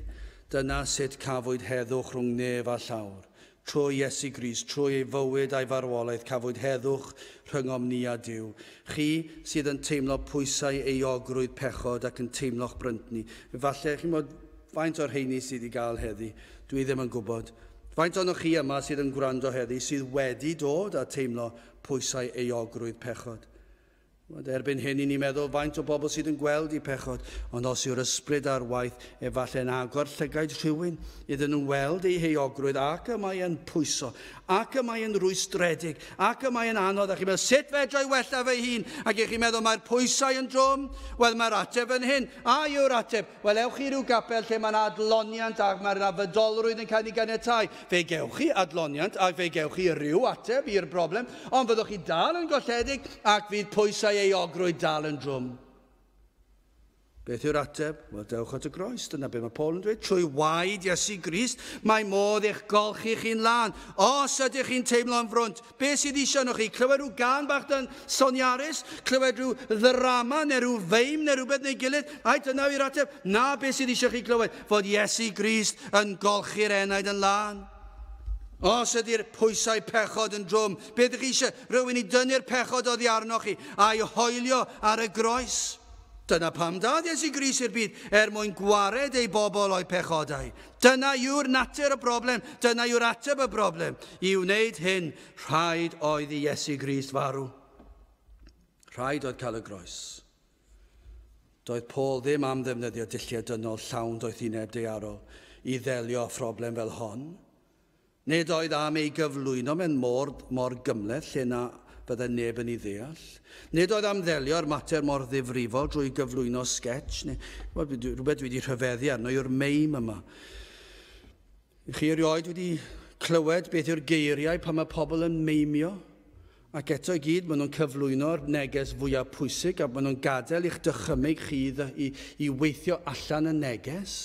Dyna sut cafwyd heddwch rhwng nef a llawr. Trwy Iesu Grist, trwy ei fywyd a'i farwolaeth, cafwyd heddwch rhyngom ni a Duw. Chi sydd yn teimlo pwysau euogrwydd pechod ac yn teimlo'ch bryntni. Falle, chi'n bod, faint o'r rheini sydd i gael heddi? Dwi ddim yn gwybod. Faint ohonoch chi yma sydd yn gwrando heddi sydd wedi dod a teimlo pwysau euogrwydd pechod? Erbyn hyn i ni'n meddwl faint o bobl sydd yn gweld eu pechod, ond os yw'r ysbryd ar waith, efallai'n agor llygaid rhywun iddyn nhw weld eu heuogrwydd, ac y mae yn pwyso, ac y mae yn rwystredig, ac y mae yn anodd, ac chi'n meddwl, sut fedra i wella fy hun? Ac i chi'n meddwl, mae'r pwysau yn drwm? Wel, mae'r ateb yn hyn. A yw'r ateb? Wel, ewch i ryw gapel lle mae'n adloniant ac mae'r afydolrwydd yn cael ei ganiatáu. Fe gewch chi adloniant ac fe gewch chi ryw ateb i'r broblem, ond fyddwch chi dal yn golledig ac fydd pwysau euogrwydd dal yn drwm. Beth yw'r ateb? Wel, dewch at y groes. Dyna beth mae Paul yn dweud. Trwy waed Iesu Grist, mae modd eich golchi chi'n lân. Os ydych chi'n teimlo'n frwnt, beth sydd eisiau arnoch chi? Clywed rhyw gân bach yn soniarus? Clywed rhyw ddrama neu rhyw feim neu rhywbeth neu gilydd? Ai, dyna yw'r ateb. Na, beth sydd eisiau chi clywed? Fod Iesu Grist yn golchi'r enaid yn lân. Os ydy'r pwysau pechod yn drwm, beth ydych chi eisiau? Rhywun i dynnu'r pechod oddi arnoch chi a'i hoelio ar y groes. Dyna pam daeth Iesu Grist i'r byd, er mwyn gwared ei bobl o'i pechodau. Dyna yw'r natur y broblem, dyna yw'r ateb y broblem. I wneud hyn, rhaid oedd i Iesu Grist farw. Rhaid oedd cael y groes. Doedd Paul ddim am ddefnyddio dulliau dynol llawn doethineb daearol i ddelio â phroblem fel hon. Nid oedd am ei gyflwyno mewn mor, mor gymhleth lle na fydde neb yn ei ddeall. Nid oedd am ddelio'r mater mor ddifrifol drwy gyflwyno sketch. Neu, rhywbeth dwi wedi rhyfeddu arno yw'r meim yma. Chi erioed wedi clywed beth yw'r geiriau pan mae pobl yn meimio? Ac eto i gyd, maen nhw'n cyflwyno'r neges fwyaf pwysig a maen nhw'n gadael i'ch dychymyg chi i, i weithio allan y neges.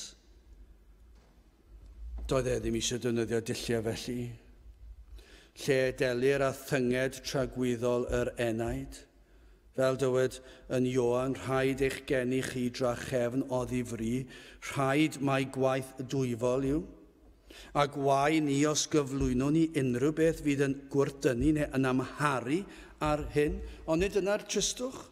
Doedd e ddim eisiau defnyddio dulliau felly. Lle delir â thynged tragwyddol yr enaid. Fel dywed yn Ioan, rhaid eich geni chi drachefn oddi fri, rhaid mai gwaith dwyfol yw. A gwae ni os gyflwynwn ni unrhyw beth fydd yn gwrthdynnu neu yn amharu ar hyn, ond nid dyna'r tristwch.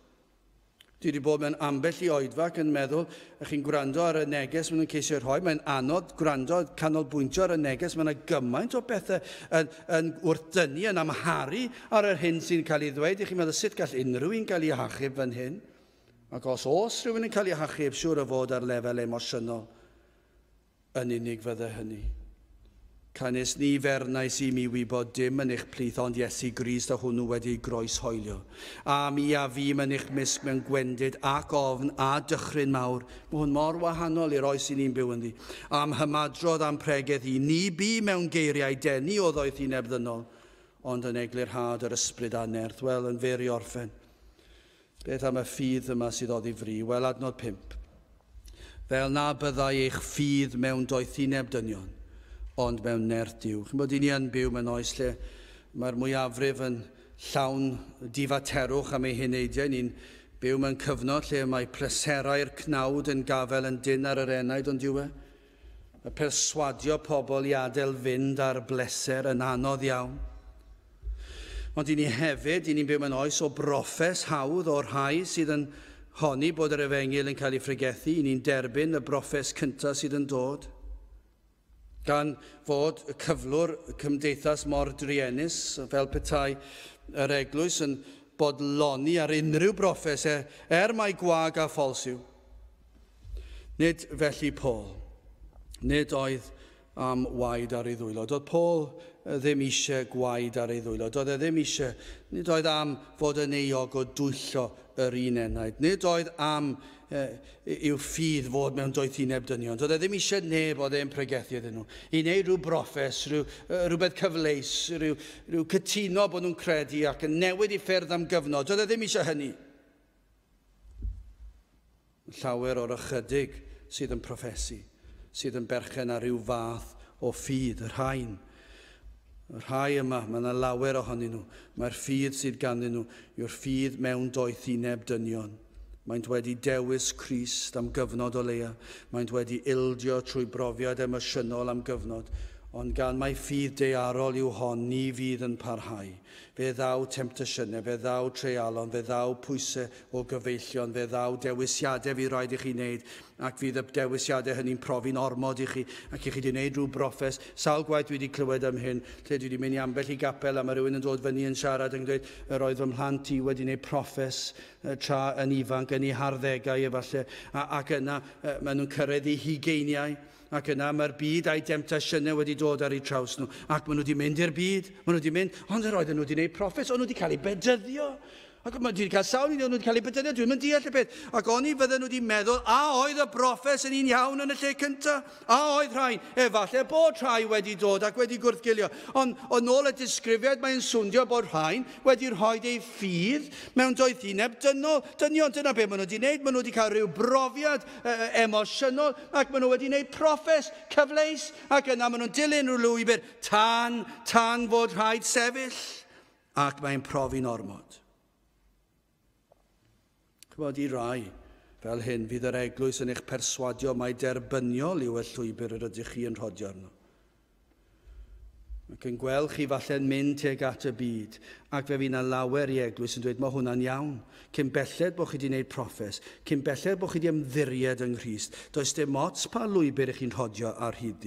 Dwi wedi bod mewn ambell i oedfa ac yn meddwl, a chi'n gwrando ar y neges maen nhw'n ceisio rhoi, mae'n anodd gwrando, canolbwyntio ar y neges, mae yna gymaint o bethau yn, yn wrthdynnu, yn amharu ar yr hyn sy'n cael ei ddweud. I chi'n meddwl, sut gall unrhyw un gael ei hachub fan hyn? Ac os oes rhywun yn cael ei hachub, siŵr o fod ar lefel emosiynol yn unig fydde hynny. Canys ni fernais i mi wybod dim yn eich plith ond Iesu Grist a hwnnw wedi ei groeshoelio. A mi a fûm yn eich mysg mewn gwendid ac ofn a dychryn mawr. Mae hwn mor wahanol i'r oes i ni'n byw ynddi. Am hymadrodd am pregeth i ni bu mewn geiriau denu o ddoethineb ddynol, ond yn eglurhad yr ysbryd a nerth. Wel, yn fyr i orffen. Beth am y ffydd yma sydd oddi fri? Wel, adnod 5. Fel na byddai eich ffydd mewn doethineb dynion, ond mewn nerth Duw. Chi'n bod i ni yn byw mewn oes lle mae'r mwyafrif yn llawn difaterwch am ei heneidiau. Ni'n byw mewn cyfnod lle mae pleserau'r cnawd yn gafael yn dynn ar yr enaid, ond yw e? Y perswadio pobl i adael fynd ar bleser yn anodd iawn. Ond i ni hefyd, i ni'n byw mewn oes o broffes hawdd o'r rhai sydd yn honni bod yr efengyl yn cael ei phregethu. I ni'n derbyn y broffes cyntaf sydd yn dod. Gan fod y cyflwr cymdeithas mor druenus, fel petai yr eglwys yn bodloni ar unrhyw broffes, er mai gwag a ffols yw. Nid felly Paul. Nid oedd am waed ar ei ddwylo. Doedd Paul ddim eisiau gwaed ar ei ddwylo. Doedd e ddim eisiau, nid oedd am fod yn euog o dwyllo yr un enaid. Nid oedd am i'w ffydd fod mewn doethineb dynion. Doedd e ddim eisiau neb oedd e'n pregethu iddyn nhw. I wneud rhyw broffes, rhyw, rhywbeth cyfleus, rhyw, rhyw cytuno bod nhw'n credu ac yn newid i ffyrdd am gyfnod. Doedd e ddim eisiau hynny. Llawer o'r ychydig sydd yn proffesu, sydd yn berchen ar ryw fath o ffydd, y rhain. Y rhai yma, mae yna lawer ohonyn nhw. Mae'r ffydd sydd ganddyn nhw yw'r ffydd mewn doethineb dynion. Maent wedi dewis Crist am gyfnod o leia. Maent wedi ildio trwy brofiad emosiynol am gyfnod. Ond gan mai ffydd daearol yw hon, ni fydd yn parhau. Fe ddaw temtasiynau, fe ddaw treialon, fe ddaw pwysau o gyfeillion, fe ddaw dewisiadau fydd rhaid i chi wneud, ac fydd y dewisiadau hynny'n profi'n ormod i chi, ac i chi wedi wneud rhyw broffes. Sawl gwaith dwi wedi clywed am hyn, lle dwi wedi mynd i ambell i gapel a mae rhywun yn dod fyny yn siarad yn dweud, yr oedd fy mhlant i wedi wneud proffes tra yn ifanc, yn eu harddegau efallai, ac yna maen nhw'n cyrraedd eu hugeiniau. Ac yna mae'r byd a'i demtasiynau wedi dod ar eu traws nhw. Ac maen nhw wedi mynd i'r byd, maen nhw wedi mynd, ond yr oedden nhw wedi gwneud proffes, ond nhw wedi cael eu bedyddio. Ac maen nhw wedi cael sawl un, nhw wedi cael eu bedyddio, dwi'n mynd deall y peth. Ac oni fydden nhw wedi meddwl, a oedd y broffes yn un iawn yn y lle cyntaf? A oedd rhain? Efallai bod rhai wedi dod ac wedi gwrthgilio. Ond yn ôl y disgrifiad mae'n swndio bod rhain wedi rhoi eu ffydd mewn doethineb dynol. Dynion, dyna beth maen nhw wedi gwneud. Maen nhw wedi cael rhyw brofiad emosiynol ac maen nhw wedi gwneud proffes cyfleus ac yna maen nhw'n dilyn rhyw lwybr tan, tan fod rhaid sefyll ac mae'n profi'n ormod. Chybod i rai fel hyn fydd yr eglwys yn eich perswadio mai derbyniol yw y llwybr yr ydych chi yn rhodio arno. Ac yn gweld chi falle'n mynd tuag at y byd, ac fe fydd 'na lawer i eglwys yn dweud mae hwnna'n iawn. Cyn belled bod chi wedi gwneud proffes, cyn belled bod chi wedi ymddiried yng Nghrist, does dim ots pa lwybr ych chi'n rhodio ar hyd.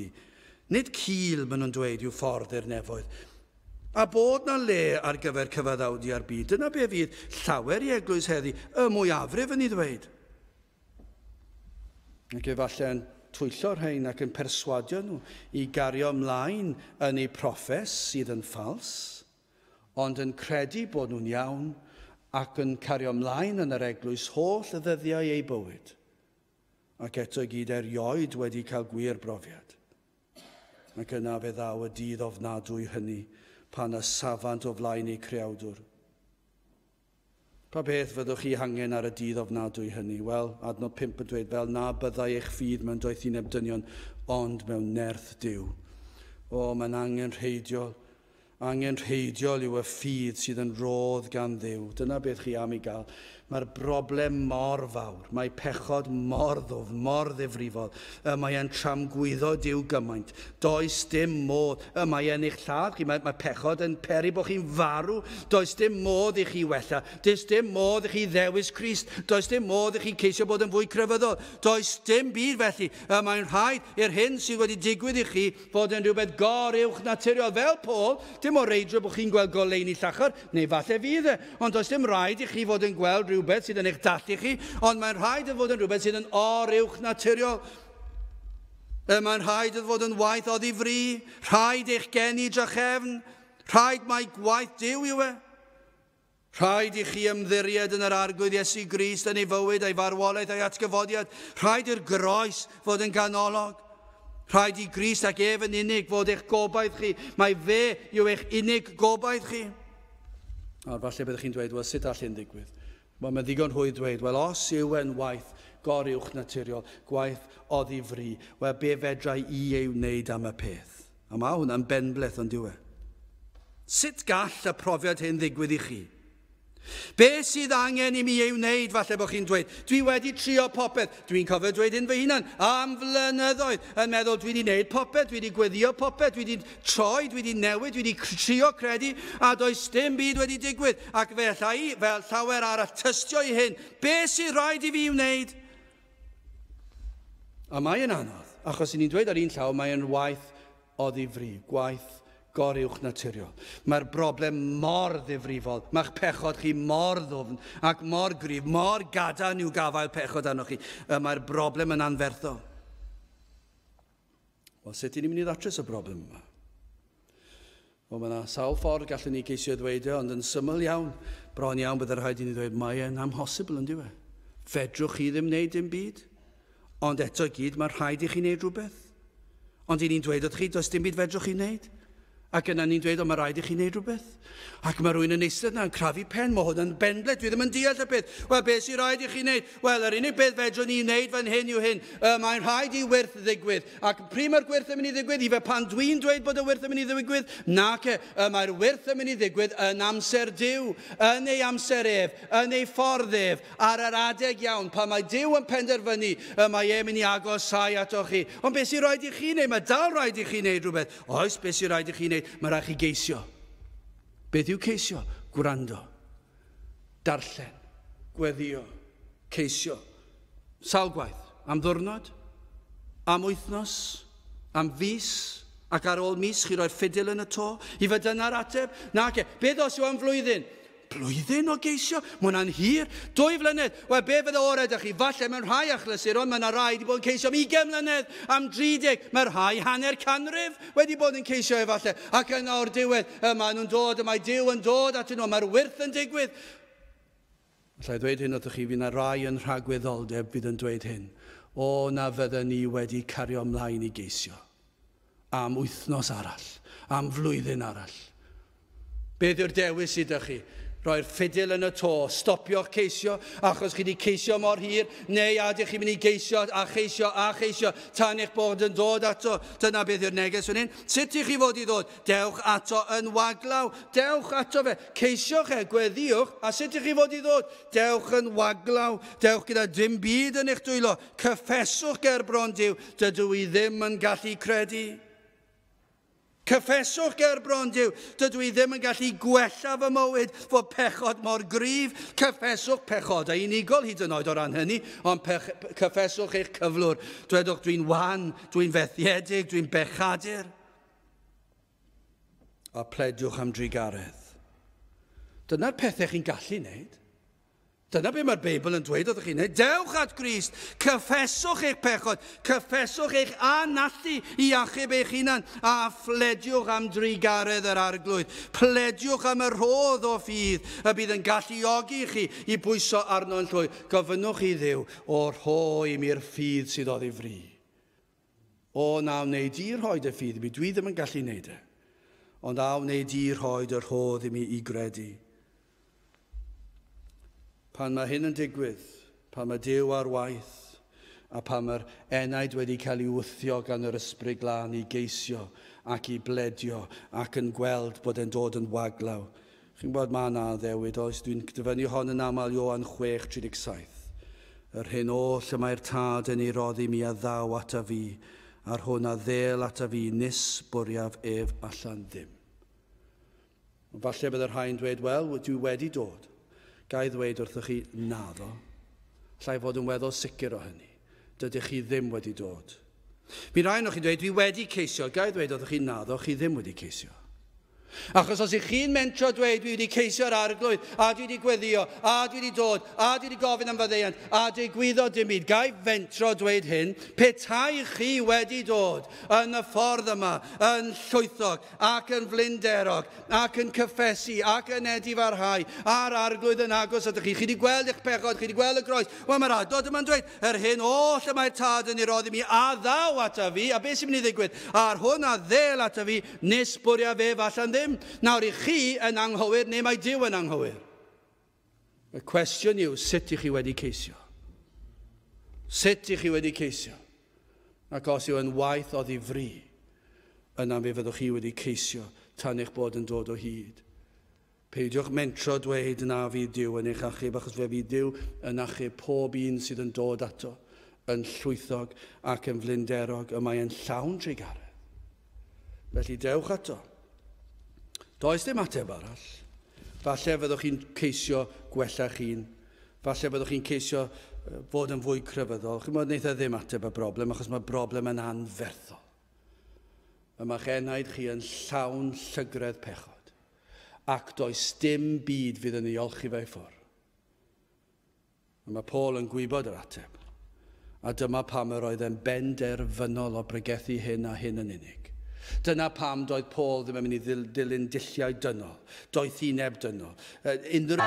Nid cul, maen nhw'n dweud, yw ffordd i'r nefoedd. A bod 'na le ar gyfer cyfaddawdu ar byd, dyna be fydd llawer i eglwys heddi, y mwyafrif yn ei ddweud. Ac efallai'n twyllo rhain ac yn perswadio nhw i gario ymlaen yn eu proffes sydd yn ffals, ond yn credu bod nhw'n iawn ac yn cario ymlaen yn yr eglwys holl ddyddiau eu bywyd, ac eto i gyd erioed wedi cael gwir brofiad. Ac yna fe ddaw y dydd ofnadwy hynny pan y safant o flaen eu creawdwr. Pa beth fyddwch chi hangen ar y dydd ofnadwy hynny? Wel, adnod 5 yn dweud, fel na byddai eich ffydd mewn doethineb dynion, ond mewn nerth Duw. O, mae'n angenrheidiol. Angenrheidiol yw y ffydd sydd yn rodd gan Dduw. Dyna beth chi am ei gael. Mae'r broblem mor fawr, mae pechod mor ddwfn, mor ddifrifol, y mae e'n tramgwyddo Duw gymaint. Does dim modd, y mae e'n eich lladd chi, mae pechod yn peri bod chi'n farw. Does dim modd i chi wella, does dim modd i chi ddewis Crist, does dim modd i chi ceisio bod yn fwy crefyddol. Does dim byd felly, y mae'n rhaid i'r hyn sydd wedi digwydd i chi fod yn rhywbeth goruwch naturiol. Fel Paul, dim o reidrwydd bod chi'n gweld goleuni llachar, neu falle fydd e, ond does dim rhaid i chi fod yn gweld rhywbeth sydd yn eich dallu chi, ond mae'n rhaid i fod yn rhywbeth sydd yn oruwch naturiol. Mae'n rhaid i fod yn waith oddi fri, rhaid eich geni drachefn, rhaid mai gwaith Duw yw e. Rhaid i chi ymddiried yn yr Arglwydd Iesu Grist yn ei fywyd, a'i farwolaeth, a'i atgyfodiad. Rhaid i'r groes fod yn ganolog. Rhaid i Grist ac ef yn unig fod eich gobaith chi. Mae fe yw eich unig gobaith chi. Nawr, falle byddwch chi'n dweud, wel, sut all hyn ddigwydd? Wel, mae'n ddigon rhwydd dweud, wel, os yw e'n waith goruwch naturiol, gwaith oddi fri, wel, be fedra i ei wneud am y peth? A mae hwnna'n benbleth, ond yw e? Sut gall y profiad hyn ddigwydd i chi? Be sydd angen i mi ei wneud, falle bod chi'n dweud? Dwi wedi trio popeth. Dwi'n cofio dweud hyn fy hunan am flynyddoedd, yn meddwl dwi wedi wneud popeth, dwi wedi gweddio popeth, dwi wedi troi, dwi wedi newid, dwi wedi trio credu, a does dim byd wedi digwydd. Ac fe alla i, fel llawer arall, tystio i hyn. Be sydd rhaid i fi wneud? A mae yn anodd, achos i ni'n dweud ar un llaw, mae yn waith oddi fri, gwaith goruwch naturiol. Mae'r broblem mor ddifrifol, mae'ch pechod chi mor ddwfn ac mor gryf, mor gadarn yw gafael pechod arnoch chi. Mae'r broblem yn anferthol. Wel, sut i ni'n mynd i ddatrys y broblem yma? Wel, mae yna sawl ffordd gallwn ni geisio ddweud e, ond yn syml iawn, bron iawn byddai rhaid i ni ddweud, mae e'n amhosibl yn dyw e. Fedrwch chi ddim wneud dim byd, ond eto i gyd mae rhaid i chi wneud rhywbeth. Ond i ni'n dweud wrth chi, does dim byd fedrwch chi wneud. Ac yna ni'n dweud, o, mae rhaid i chi wneud rhywbeth. Ac mae rhywun yn eistedd yna yn crafu pen, mae hwn yn benbleth, dwi ddim yn deall y peth. Wel, beth sy'n rhaid i chi wneud? Wel, yr unig beth fedrwn ni wneud fan hyn yw hyn. Mae'n rhaid i wyrth ddigwydd. Ac pryd mae'r gwyrth yn mynd i ddigwydd? Ife pan dwi'n dweud bod y wyrth yn mynd i ddigwydd? Nac e. Mae'r wyrth yn mynd i ddigwydd yn amser Duw, yn ei amser ef, yn ei ffordd ef, ar yr adeg iawn, pan mae Duw yn penderfynu, mae e'n mynd i agosau atoch chi. Ond beth sy'n rhaid i chi wneud? Mae dal rhaid i chi wneud rhywbeth. Oes, beth sy'n rhaid i chi wneud? Mae rhaid chi geisio. Beth yw ceisio? Gwrando, darllen, gweddio, ceisio. Sawl gwaith? Am ddwrnod? Am wythnos? Am fis? Ac ar ôl mis chi roi'r ffidil yn y to? I fod dyna'r ateb? Nac e. Beth os yw am flwyddyn? Blwyddyn o geisio? Mae hwnna'n hir. 2 flynedd. Wel, be fydde orau ydych chi? Falle mewn rhai achlysuron, mae yna rai wedi bod yn ceisio am 20 mlynedd, am 30. Mae rhai hanner canrif wedi bod yn ceisio efallai. Ac yna o'r diwedd, maen nhw'n dod, mae Duw yn dod atyn nhw, mae'r wyrth yn digwydd. Alla i ddweud hyn wrthych chi, fydd yna rai yn rhagwyddoldeb fydd yn dweud hyn. O, na fydden ni wedi cario ymlaen i geisio. Am wythnos arall, am flwyddyn arall. Beth yw'r dewis i ydych chi? Roi'r ffidil yn y to, stopio'ch ceisio, achos chi wedi ceisio mor hir, neu a ydych chi'n mynd i geisio a cheisio a cheisio tan eich bod yn dod ato. Dyna beth yw'r neges fan hyn. Sut i chi fod i ddod? Dewch ato yn waglaw. Dewch ato fe. Ceisiwch e, gweddiwch. A sut i chi fod i ddod? Dewch yn waglaw. Dewch gyda dim byd yn eich dwylo. Cyffeswch ger bron Duw. Dydw i ddim yn gallu credu. Cyffeswch ger bron Duw, dydw i ddim yn gallu gwella fy mywyd fod pechod mor gryf. Cyffeswch pechod, a unigol hyd yn oed o ran hynny, ond cyffeswch eich cyflwr. Dwedwch, dwi'n wan, dwi'n fethiedig, dwi'n bechadur. A plediwch am drugaredd. Dyna'r pethau chi'n gallu wneud. Dyna be mae'r Beibl yn dweud wrthych chi'n wneud. Dewch at Grist, cyffeswch eich pechod, cyffeswch eich anallu i achub eich hunan, a phlediwch am drugaredd yr Arglwydd. Plediwch am y rhodd o ffydd y bydd yn galluogi chi i bwyso arno'n llwyr. Gofynnwch i Dduw, o rho i mi'r ffydd sydd oddi fri. O na wnei di rhoi dy ffydd i mi, dwi ddim yn gallu wneud e. Ond a wnei di rhoi dy rhodd i mi i gredu. Pan mae hyn yn digwydd, pan mae Duw ar waith, a pan mae'r enaid wedi cael ei wthio gan yr Ysbryd Glân i geisio ac i bledio ac yn gweld bod e'n dod yn waglaw. Chi'n gwybod mae yna addewid, oes? Dwi'n dyfynnu hon yn aml, Ioan 6:37. Yr hyn oll y mae'r Tad yn ei roddi mi a ddaw ata fi, a'r hwn a ddêl ata fi nis bwriaf ef allan ddim. Falle bydd y rhai'n dweud, wel, dwi wedi dod. Ga i ddweud wrthych chi, naddo. Allai fod yn weddol sicr o hynny. Dydych chi ddim wedi dod. Mi rai ohonoch chi'n dweud, dwi wedi ceisio. Ga i ddweud wrthych chi, naddo, chi ddim wedi ceisio. Achos os ych chi'n mentro dweud, dwi wedi ceisio'r Arglwydd, a dwi wedi gweddio, a dwi wedi dod, a dwi wedi gofyn am faddeuant, a digwyddodd dim byd. Ga i fentro dweud hyn, petai chi wedi dod yn y ffordd yma, yn llwythog, ac yn flinderog, ac yn cyffesu, ac yn edifarhau, a'r Arglwydd yn agos atoch chi. Chi wedi gweld eich pechod, chi wedi gweld y groes. Wel, mae'r adnod yma'n dweud, yr hyn oll y mae'r Tad yn ei roddi mi, a ddaw ata fi, a beth sy'n mynd i ddigwydd? A'r hwn a ddêl ata fi, nis bwriaf ef allan ddim. Nawr i chi yn anghywir, neu mae Duw yn anghywir? Y cwestiwn yw, sut ych chi wedi ceisio? Sut ych chi wedi ceisio? Ac os yw yn waith o ddifri, yna fe fyddwch chi wedi ceisio tan eich bod yn dod o hyd. Peidiwch mentro dweud na fydd Duw yn eich achub, achos fe fydd Duw yn achub pob un sydd yn dod ato, yn llwythog ac yn flinderog, y mae yn llawn trugaredd. Felly dewch ato. Does dim ateb arall. Falle fyddwch chi'n ceisio gwella'ch hun. Falle fyddwch chi'n ceisio fod yn fwy crefyddol. Chi'n gwybod, wneith e ddim ateb y broblem, achos mae'r broblem yn anferthol. Y mae'ch enaid chi yn llawn llygredd pechod, ac does dim byd fydd yn ei olchi fe i ffwrdd. A mae Paul yn gwybod yr ateb. A dyma pam yr oedd e'n benderfynol o bregethu hyn a hyn yn unig. Dyna pam doedd Paul ddim yn mynd i dilyn dulliau dynol, doethineb dynol. Unrhyw...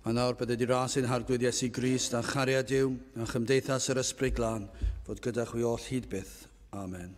A nawr bydded i ras ein Harglwydd Iesu Grist a chariad Duw a chymdeithas yr Ysbryd Glân fod gyda chwi oll hyd byth. Amen.